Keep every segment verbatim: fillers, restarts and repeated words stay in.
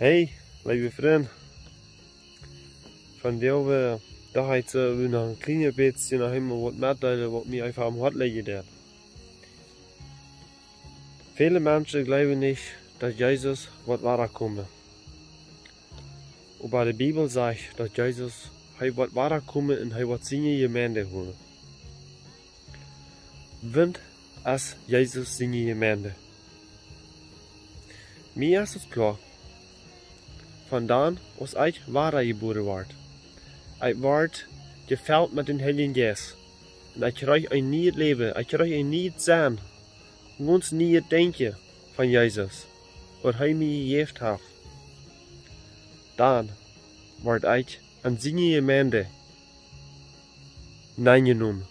Hey, leewe Frind. Vondoag, äh, docht ekj, ekj wull noch een kjlien bät noch eemol waut metdeelen, waut mie eefach aum Hoat lijen deed. Väle Menschen jleewen nich, daut Jesus woat wadakomen. Oba de Bibel sajcht, daut Jesus, hee woat wadakomen un hee woat siene Jemeent holen. Waut es Jesus siene Jemeent? Mie es et kloa, von dan aus ekj wada jebuaren wort. Ekj wort jefelt met dän Heiljen Jeist. Un ekj kjrieech een nieet Läwen, ekj kjrieech een nieet Senn, een gaunz nieet Denkjen von Jesus, waut hee mie jejäft haft. Dan wort ekj aun siene Jemeent nenjenomen.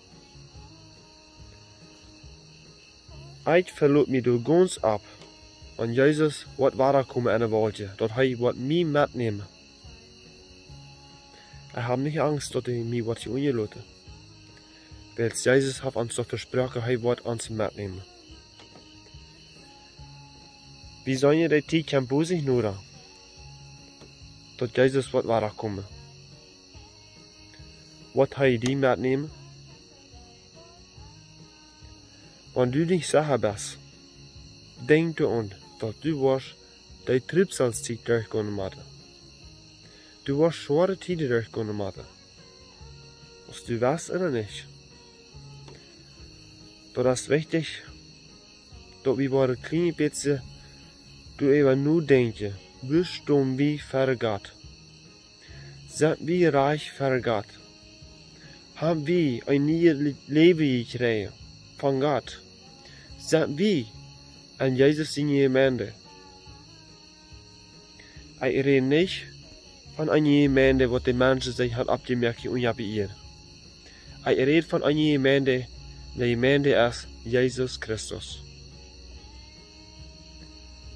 Ekj veloot mie doa gaunz opp, wan Jesus woat wadakomen en de Wolkjen, daut hee woat mie metnämen. Ekj hab nich Angst, daut hee mie woat hia unjaloten. Wiels Jesus haft ons daut vesproaken, hee woat ons metnämen. Wie sent je de Tiet kjemt bosich noda, daut Jesus woat wadakomen? Woat hee die metnämen? Wan du nich secha best, denkj doaraun, daut du woascht de Trübsalstiet derchgonen motten. Du woascht schwoare Tieden derchgonen motten. Aus du west ooda nich. Daut es wichtich, daut wie woaren kjlien bät doaräwa nodenkjen, woo stonen wie ver Gott? Sent wie rajcht ver Gott? Hab wie een nieet Lä-, Läwen jekjräajen von Gott? Sent wie aun Jesus siene Jemeent? Ekj räd nich von eene Jemeent, waut de Menschen sikj haben oppjemoakt hia unja Ieed. Ekj räd von eene Jemeent, de Jemeent es Jesus Christus.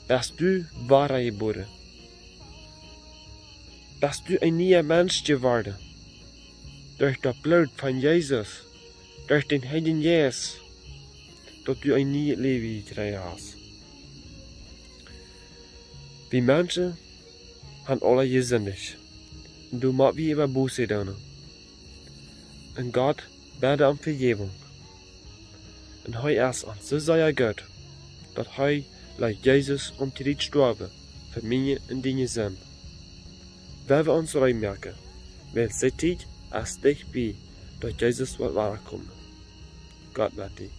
Best du wada jebuaren? Best du een niea Mensch jeworden? Derch daut Bloot von Jesus, derch dän Heiljen Jeist, daut du een nieet Läwen jekjräajen hast. Wie Menschen haben aula jesindicht. Un doa mott wie äwa Buße doonen. Un Gott bäden om Vejäwunk. Un hee es ons soo sea goot, daut hee leet Jesus aum Kjriez stoawen fa miene un diene Sind. Well wie ons reed moaken, wiels de Tiet es dicht bie, daut Jesus woat wadakomen. Gott met die.